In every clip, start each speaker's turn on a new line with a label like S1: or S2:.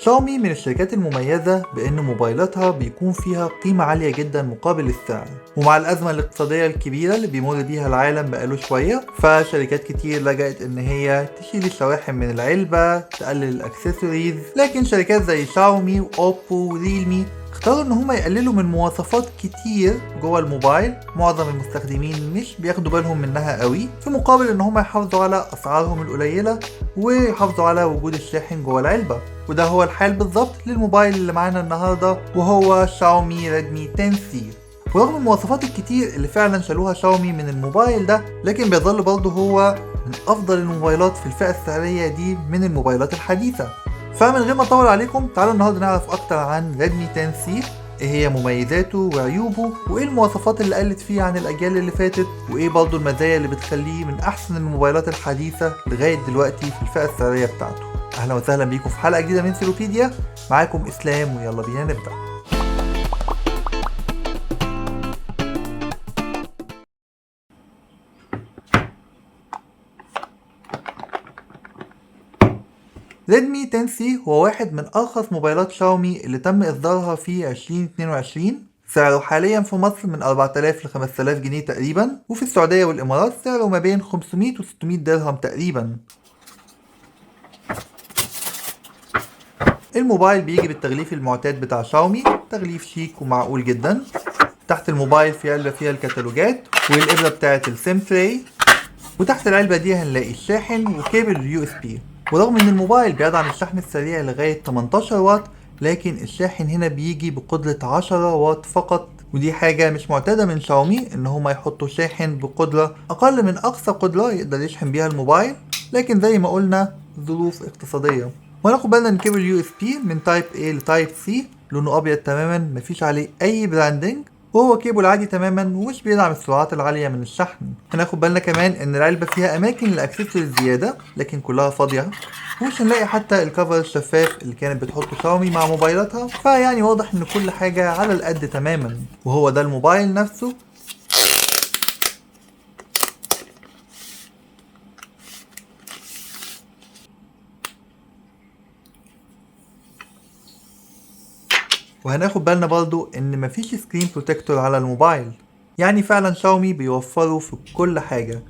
S1: شاومي من الشركات المميزة بأن موبايلاتها بيكون فيها قيمة عالية جدا مقابل السعر، ومع الأزمة الاقتصادية الكبيرة اللي بيمر بيها العالم بقاله شوية، فشركات كتير لجأت إن هي تشيل الشواحن من العلبة، تقلل الأكسسوارز، لكن شركات زي شاومي وأوبو وريلمي اختاروا ان هم يقللوا من مواصفات كتير جوه الموبايل معظم المستخدمين مش بياخدوا بالهم منها قوي، في مقابل ان هم يحافظوا على اسعارهم القليلة ويحافظوا على وجود الشاحن جوه العلبة. وده هو الحال بالظبط للموبايل اللي معانا النهارده، وهو شاومي ريدمي 10C. ورغم المواصفات الكتير اللي فعلا شالوها شاومي من الموبايل ده، لكن بيظل برضه هو من افضل الموبايلات في الفئة السعرية دي من الموبايلات الحديثة. فمن غير ما اطول عليكم، تعالوا النهارده نعرف اكتر عن ريدمي 10C، ايه هي مميزاته وعيوبه، وايه المواصفات اللي قلت فيه عن الاجيال اللي فاتت، وايه برضه المزايا اللي بتخليه من احسن الموبايلات الحديثة لغاية دلوقتي في الفئة السعرية بتاعته. اهلا وسهلا بيكم في حلقة جديدة من سيلوبيديا، معاكم اسلام، ويلا بينا نبدأ. ريدمي 10C هو واحد من أرخص موبايلات شاومي اللي تم إصدارها في 2022. سعره حاليا في مصر من 4000 ل 5000 جنيه تقريبا، وفي السعودية والإمارات سعره ما بين 500 و 600 درهم تقريبا. الموبايل بيجي بالتغليف المعتاد بتاع شاومي، تغليف شيك ومعقول جدا. تحت الموبايل في علبة فيها الكتالوجات والإبرة بتاعة ال SIM tray، وتحت العلبة دي هنلاقي الشاحن وكابل ال USB. ورغم ان الموبايل بيدعم الشحن السريع لغاية 18 واط، لكن الشاحن هنا بيجي بقدرة 10 واط فقط، ودي حاجة مش معتادة من شاومي ان هما يحطوا شاحن بقدرة اقل من اقصى قدرة يقدر يشحن بيها الموبايل، لكن زي ما قلنا ظروف اقتصادية. وناخد بالنا ان كابل USB من type A ل type C لونه ابيض تماما، مفيش عليه اي branding، وهو كيبل عادي تماما ومش بيدعم السرعات العالية من الشحن. هناخد بالنا كمان ان العلبة فيها اماكن لاكسسوارز زيادة، لكن كلها فاضية، ومش هنلاقي حتى ال cover الشفاف اللي كانت بتحطه شاومي مع موبايلاتها، فيعني واضح ان كل حاجة على القد تماما. وهو ده الموبايل نفسه. وهناخد بالنا برضو ان مفيش screen protector على الموبايل، يعني فعلا شاومي بيوفروا في كل حاجة.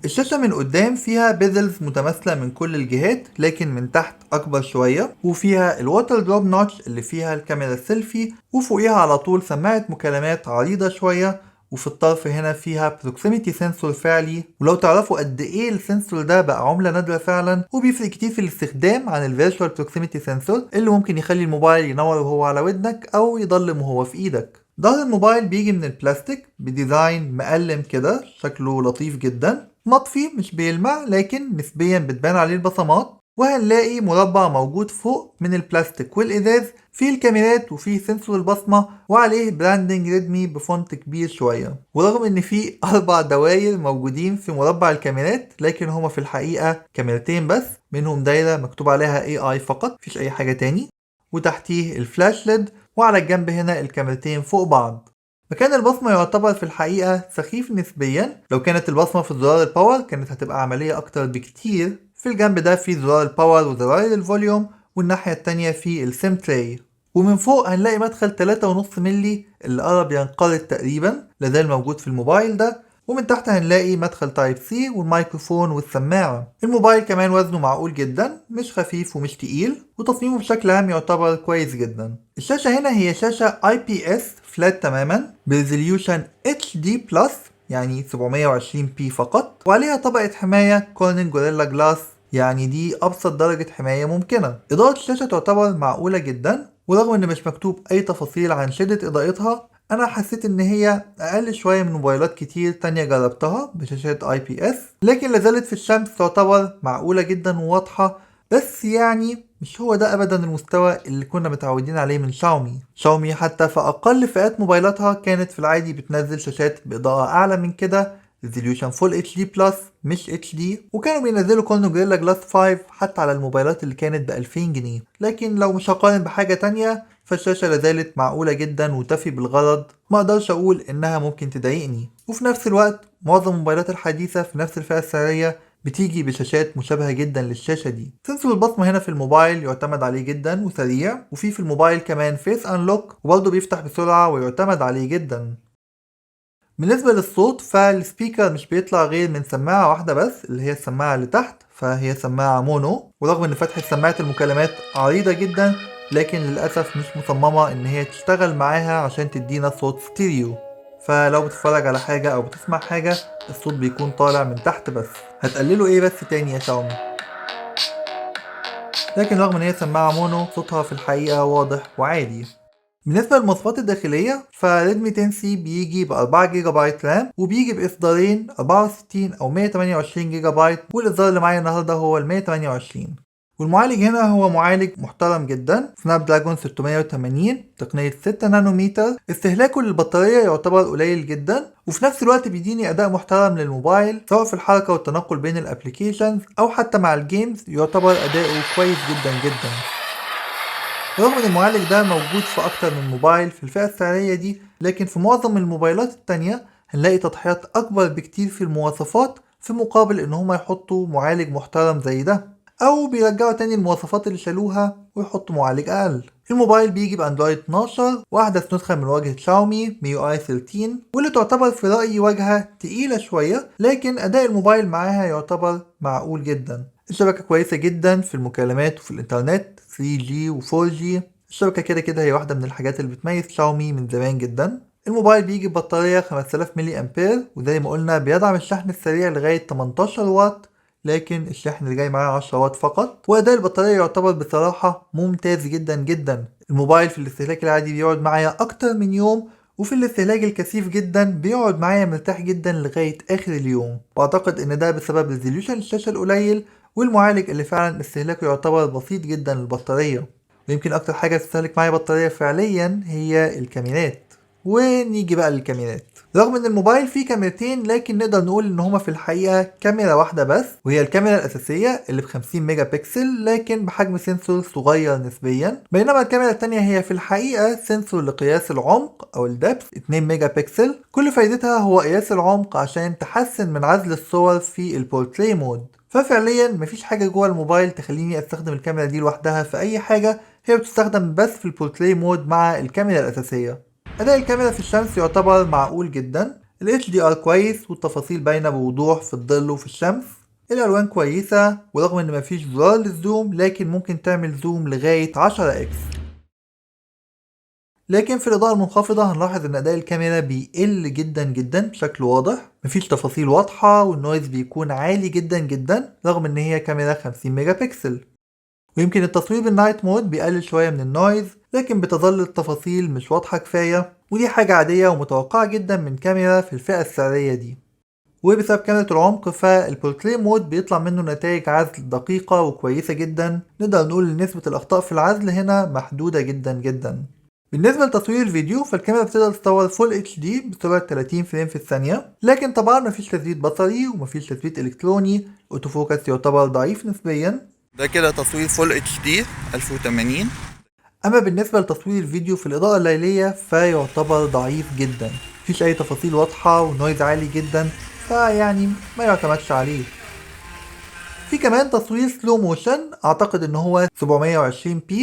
S1: الشاشة من قدام فيها bezels متماثلة من كل الجهات، لكن من تحت أكبر شوية، وفيها ال water drop notch اللي فيها الكاميرا السيلفي، وفوقيها على طول سماعة مكالمات عريضة شوية، وفي الطرف هنا فيها proximity sensor فعلي. ولو تعرفوا قد ايه ال sensor ده بقى عملة نادرة فعلا، وبيفرق كتير في الاستخدام عن ال virtual proximity sensor اللي ممكن يخلي الموبايل ينور وهو على ودنك او يضلم وهو في ايدك. ظهر الموبايل بيجي من البلاستيك ب design مقلم كده، شكله لطيف جدا، مطفي مش بيلمع لكن نسبيا بتبان عليه البصمات. وهنلاقي مربع موجود فوق من البلاستيك والإزاز فيه الكاميرات وفيه sensor البصمة وعليه branding ريدمي ب font كبير شوية. ورغم ان فيه 4 دواير موجودين في مربع الكاميرات، لكن هما في الحقيقة كاميرتين بس، منهم دايرة مكتوب عليها AI فقط، مفيش اي حاجة تاني، وتحتيه ال flash LED، وعلى الجنب هنا الكاميرتين فوق بعض. مكان البصمة يعتبر في الحقيقة سخيف نسبيا، لو كانت البصمة في زرار ال power كانت هتبقى عملية أكتر بكتير. في الجنب ده في زرار ال power وزراير ال volume، والناحية التانية في ال SIM tray. ومن فوق هنلاقي مدخل 3.5 ملي اللي قرب ينقرض تقريبا، لازال موجود في الموبايل ده. ومن تحت هنلاقي مدخل type C والميكروفون والسماعة. الموبايل كمان وزنه معقول جدا، مش خفيف ومش تقيل، وتصميمه بشكل عام يعتبر كويس جدا. الشاشة هنا هي شاشة IPS flat تماما ب resolution HD plus، يعني 720p فقط، وعليها طبقة حماية Corning Gorilla Glass، يعني دي أبسط درجة حماية ممكنة. إضاءة الشاشة تعتبر معقولة جدا، ورغم إن مش مكتوب أي تفاصيل عن شدة إضاءتها، أنا حسيت إن هي أقل شوية من موبايلات كتير تانية جربتها بشاشات IPS، لكن لازالت في الشمس تعتبر معقولة جدا وواضحة، بس يعني مش هو ده أبدا المستوى اللي كنا متعودين عليه من شاومي. شاومي حتى في أقل فئات موبايلاتها كانت في العادي بتنزل شاشات بإضاءة أعلى من كده، resolution full HD plus مش HD، وكانوا بينزلوا Corning Gorilla Glass 5 حتى على الموبايلات اللي كانت ب 2000 جنيه. لكن لو مش هقارن بحاجة تانية فالشاشة لازالت معقولة جدا وتفي بالغرض، ما اقدرش اقول انها ممكن تضايقني. وفي نفس الوقت معظم الموبايلات الحديثة في نفس الفئة السعرية بتيجي بشاشات مشابهة جدا للشاشة دي. sensor البصمة هنا في الموبايل يعتمد عليه جدا وسريع، وفي الموبايل كمان face unlock وبرضه بيفتح بسرعة ويعتمد عليه جدا. بالنسبة للصوت فال speaker مش بيطلع غير من سماعة واحدة بس اللي هي السماعة اللي تحت، فهي سماعة mono، ورغم ان فتحة سماعة المكالمات عريضة جدا لكن للأسف مش مصممة ان هي تشتغل معاها عشان تدينا صوت ستيريو، فلو بتتفرج على حاجة او بتسمع حاجة الصوت بيكون طالع من تحت بس. هتقلله ايه بس تاني يا شاومي؟ لكن رغم ان هي سماعة mono صوتها في الحقيقة واضح وعالي. بالنسبة للمواصفات الداخلية ف Redmi 10C بيجي ب 4 جيجا بايت RAM، وبيجي بإصدارين 64 أو 128 جيجا بايت، والإصدار اللي معايا النهاردة هو ال 128. والمعالج هنا هو معالج محترم جدا، Snapdragon 680 تقنية 6 نانومتر. استهلاكه للبطارية يعتبر قليل جدا، وفي نفس الوقت بيديني أداء محترم للموبايل سواء في الحركة والتنقل بين ال applications أو حتى مع ال games، يعتبر أداؤه كويس جدا جدا. رغم ان المعالج ده موجود في اكتر من موبايل في الفئة السعرية دي، لكن في معظم الموبايلات التانية هنلاقي تضحيات اكبر بكتير في المواصفات في مقابل ان هما يحطوا معالج محترم زي ده، او بيرجعوا تاني المواصفات اللي شالوها ويحطوا معالج اقل. الموبايل بيجي ب Android 12 واحدث نسخة من واجهة شاومي MIUI 13، واللي تعتبر في رأيي واجهة تقيلة شوية، لكن اداء الموبايل معاها يعتبر معقول جدا. الشبكة كويسة جدا في المكالمات وفي الانترنت 3G و 4G. الشبكة كده كده هي واحدة من الحاجات اللي بتميز شاومي من زمان جدا. الموبايل بيجي ببطارية 5000 ملي امبير، وزي ما قلنا بيدعم الشحن السريع لغاية 18 واط، لكن الشحن اللي جاي معاه 10 واط فقط. وأداء البطارية يعتبر بصراحة ممتاز جدا جدا. الموبايل في الاستهلاك العادي بيقعد معايا أكتر من يوم، وفي الاستهلاك الكثيف جدا بيقعد معايا مرتاح جدا لغاية آخر اليوم، وأعتقد إن ده بسبب resolution الشاشة القليل والمعالج اللي فعلا استهلاكه يعتبر بسيط جدا للبطارية. ويمكن أكتر حاجة تستهلك معايا بطارية فعليا هي الكاميرات. ونيجي بقى للكاميرات. رغم ان الموبايل فيه كاميرتين، لكن نقدر نقول ان هما في الحقيقة كاميرا واحدة بس، وهي الكاميرا الأساسية اللي ب 50 ميجا بكسل لكن بحجم sensor صغير نسبيا، بينما الكاميرا التانية هي في الحقيقة sensor لقياس العمق او ال depth 2 ميجا بكسل، كل فايدتها هو قياس العمق عشان تحسن من عزل الصور في ال portrait mode. ففعليا مفيش حاجة جوه الموبايل تخليني استخدم الكاميرا دي لوحدها في اي حاجة، هي بتستخدم بس في ال portrait mode مع الكاميرا الأساسية. أداء الكاميرا في الشمس يعتبر معقول جدا، ال HDR كويس والتفاصيل باينة بوضوح في الظل وفي الشمس، الألوان كويسة، ورغم إن مفيش زرار لل zoom لكن ممكن تعمل zoom لغاية 10 x. لكن في الإضاءة المنخفضة هنلاحظ إن أداء الكاميرا بيقل جدا جدا بشكل واضح، مفيش تفاصيل واضحة وال noise بيكون عالي جدا جدا رغم إن هي كاميرا 50 ميجا بكسل. ويمكن التصوير بال night mode بيقلل شوية من ال noise، لكن بتظل التفاصيل مش واضحة كفاية، ودي حاجة عادية ومتوقعة جدا من كاميرا في الفئة السعرية دي. وبسبب كاميرا العمق فال portrait mode بيطلع منه نتائج عزل دقيقة وكويسة جدا، نقدر نقول ان نسبة الأخطاء في العزل هنا محدودة جدا جدا. بالنسبة لتصوير الفيديو فالكاميرا بتقدر تصور full HD بسرعة 30 frame في الثانية، لكن طبعا مفيش تثبيت بصري ومفيش تثبيت إلكتروني، auto focus يعتبر ضعيف نسبيا.
S2: ده كده تصوير full HD 1080.
S1: اما بالنسبة لتصوير الفيديو في الإضاءة الليلية فيعتبر ضعيف جدا، مفيش أي تفاصيل واضحة و noise عالي جدا، فيعني ما يعتمدش عليه. في كمان تصوير slow motion اعتقد ان هو 720 p،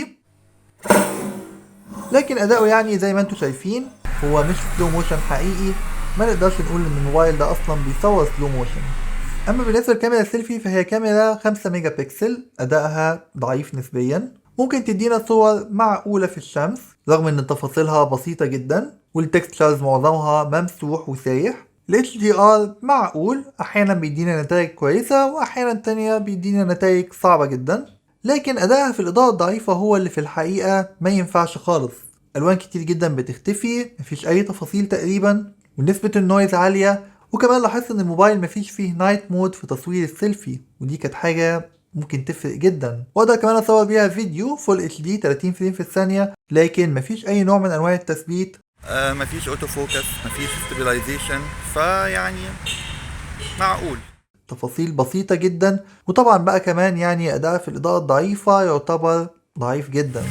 S1: لكن اداؤه يعني زي ما انتم شايفين هو مش slow motion حقيقي، ما نقدرش نقول ان الموبايل ده اصلا بيصور slow motion. اما بالنسبه للكاميرا السيلفي فهي كاميرا 5 ميجا بكسل، ادائها ضعيف نسبيا، ممكن تدينا صور معقولة في الشمس رغم ان تفاصيلها بسيطة جدا وال textures معظمها ممسوح وسايح. ال HDR معقول، احيانا بيدينا نتائج كويسة واحيانا تانية بيدينا نتائج صعبة جدا، لكن ادائها في الاضاءة الضعيفة هو اللي في الحقيقة ما ينفعش خالص. الوان كتير جدا بتختفي، مفيش اي تفاصيل تقريبا، ونسبة ال noise عالية. وكمان لاحظت ان الموبايل مفيش فيه night mode في تصوير السيلفي، ودي كانت حاجة ممكن تفرق جدا. واقدر كمان اصور بيها فيديو full HD 30 frame في الثانية، لكن مفيش اي نوع من انواع التثبيت،
S2: مفيش auto focus، مفيش stabilization، فيعني معقول.
S1: تفاصيل بسيطة جدا. وطبعا بقى كمان يعني اداء في الاضاءة الضعيفة يعتبر ضعيف جدا.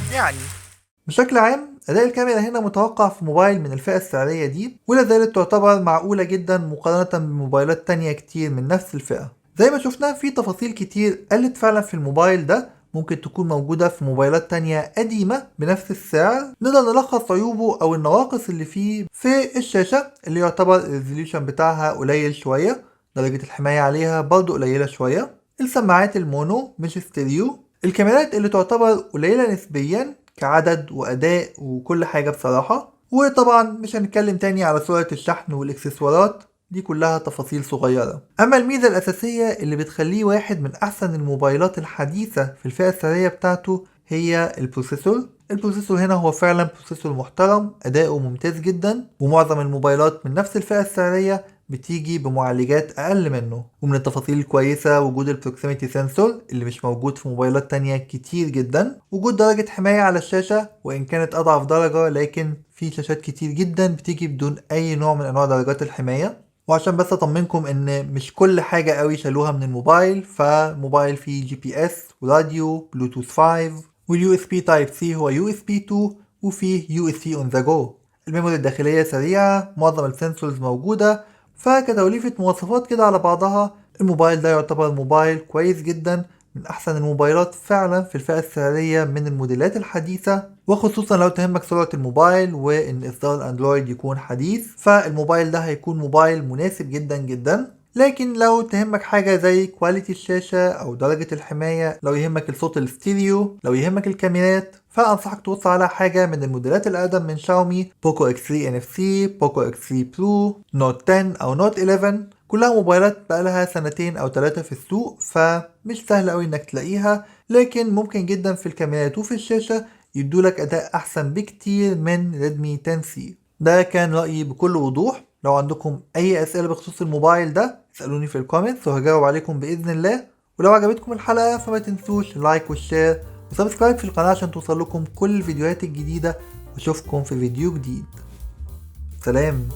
S1: بشكل عام اداء الكاميرا هنا متوقع في موبايل من الفئة السعرية دي، ولا زالت تعتبر معقولة جدا مقارنة بموبايلات تانية كتير من نفس الفئة. زي ما شفنا في تفاصيل كتير قلت فعلا في الموبايل ده ممكن تكون موجودة في موبايلات تانية قديمة بنفس السعر. نقدر نلخص عيوبه أو النواقص اللي فيه في الشاشة اللي يعتبر ال resolution بتاعها قليل شوية، درجة الحماية عليها برضو قليلة شوية، السماعات ال mono مش ستيريو، الكاميرات اللي تعتبر قليلة نسبيا كعدد وأداء وكل حاجة بصراحة، وطبعا مش هنتكلم تاني على سرعة الشحن والاكسسوارات، دي كلها تفاصيل صغيرة. أما الميزة الأساسية اللي بتخليه واحد من أحسن الموبايلات الحديثة في الفئة السعرية بتاعته هي ال processor. ال processor هنا هو فعلا processor محترم، أداؤه ممتاز جدا، ومعظم الموبايلات من نفس الفئة السعرية بتيجي بمعالجات أقل منه. ومن التفاصيل الكويسة وجود ال proximity sensor اللي مش موجود في موبايلات تانية كتير جدا، وجود درجة حماية على الشاشة وإن كانت أضعف درجة، لكن في شاشات كتير جدا بتيجي بدون أي نوع من أنواع درجات الحماية. وعشان بس اطمنكم ان مش كل حاجة قوي شالوها من الموبايل، فموبايل فيه GPS وراديو بلوتوث 5 وال USB Type C هو USB 2، وفيه USB on the go. ال memory الداخلية سريعة، معظم ال sensors موجودة، فكتوليفة مواصفات كده على بعضها الموبايل ده يعتبر موبايل كويس جدا، من احسن الموبايلات فعلا في الفئة السعرية من الموديلات الحديثة، وخصوصا لو تهمك سرعة الموبايل وان اصدار الاندرويد يكون حديث، فالموبايل ده هيكون موبايل مناسب جدا جدا. لكن لو تهمك حاجة زي quality الشاشة او درجة الحماية، لو يهمك الصوت الستيريو، لو يهمك الكاميرات، فانصحك تبص على حاجة من الموديلات الاقدم من شاومي، بوكو X3 NFC، بوكو X3 Pro، Note 10 او Note 11، كلها موبايلات بقالها سنتين او 3 في السوق، فمش سهل قوي انك تلاقيها، لكن ممكن جدا في الكاميرات وفي الشاشة يدولك اداء احسن بكتير من Redmi 10C. ده كان رأيي بكل وضوح. لو عندكم اي اسئلة بخصوص الموبايل ده اسألوني في ال comments وهجاوب عليكم بإذن الله. ولو عجبتكم الحلقة فما تنسوش like وال share و subscribe في القناة عشان توصل لكم كل الفيديوهات الجديدة، واشوفكم في فيديو جديد. سلام.